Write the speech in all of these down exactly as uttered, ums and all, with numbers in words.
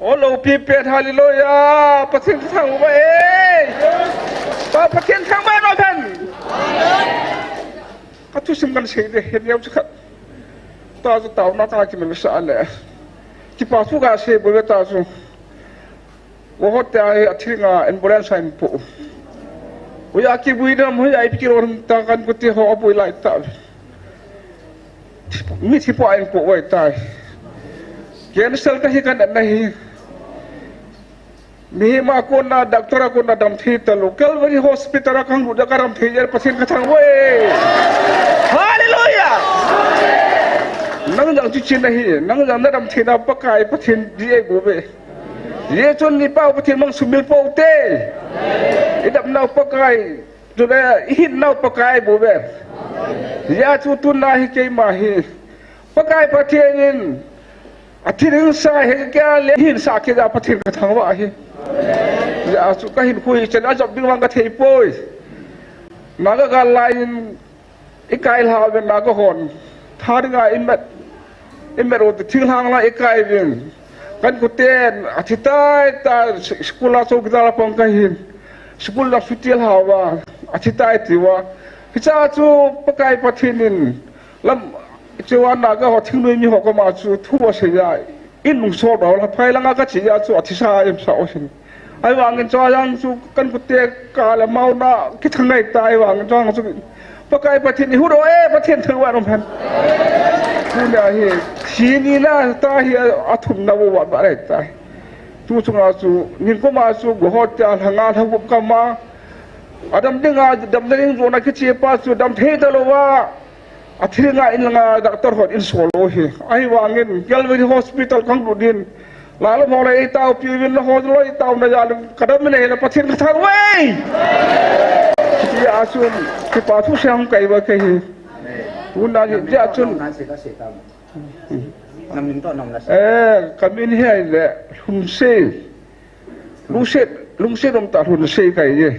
O lo pi pen, hallelujah. Pathen thangvah e. Pa Pathen thangvah in o hen. Ka thusim kan sei de, he neo chu khat. Ta chu taona ka kimelsa le. Kipa thu ka sei bou ve ta chu. Wo ho te a hi a thil nga ambulance a in po. Hoiya kivui dam, hoiya ipi kilo dam ta kan kute ho abui lai ta. Mithi po a in po vai ta. Cancer ka hi kan na hi. Mihem a kona, doctor a kona dam thei talou. Calvary Hospital a kang lut a ka dam thei jeh Pathen ka thangvah e. Hallelujah. Nang jong chu chin ahi, nang jong na dam theina Pakai Pathen di e go ve. Hijeh chun i Pau Pathen mang sumil pou te. I dam nau Pakai, chule i hin nau Pakai bou ve. Hijeh chun tuna hi keima hi Pakai Pathen in a thil hing sa hi kei a le hin sa kei a Pathen ka thangvah ahi. Hijeh chun ka hinkho hi chen a jop ding vang ka thei poi. Naga gal lai in I kai lha uvin Naga hon. Tha dinga i met, i met u te thinglhang la i kai uvin. Kan kuten, a thi tai tai, school a chowkidar a pang ka hin. School la chuti lha uva, a thi tai tiu va. Hiche chu Pakai Pathen in, lam, hiche va Naga ho thingnoi mi ho koma chu thu asei a. In lungsol bou la phai langa ka che a chu a thisa em sa o sin. Ahivangin chua jang chu kan kute ka le mauna kithang ngai ta ahivangin chua jang chu Pakai Pathen i hu do e Pathen thangvah nom hen. Tunia hi, thi ni na ta hi a thumna bou vat vat ta. Tu chunga chu, nin koma chu, go ho tia lhanga lha gup kama. A dam dinga, dam ding jona kiche pa chu, dam thei ta lou va. A thil nga in langa doctor hon in sol u hi. Ahivangin Calvary Hospital kang lut din. Lalo mo le i tao pi vin ho lo i tao na ya le ka dam ne le Pathen ka thangvah e. Hijeh chun kipa thu sei hung kai va kei hi. Tuna hijeh chun. Nam min to nam na. Eh, ka min hi le Lhunsei. Lungset, lungset um tah Lhunsei ka hi e.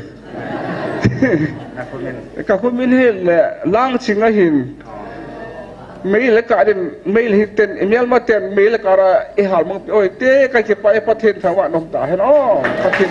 Ka kho min hi le Langching ahin. Meilhei ka din, Meilhei ten, i melma ten, Meilhei ka ra i hal mang pi oi te, ka kipah e Pathen thangvah nom ta hen o. Pathen.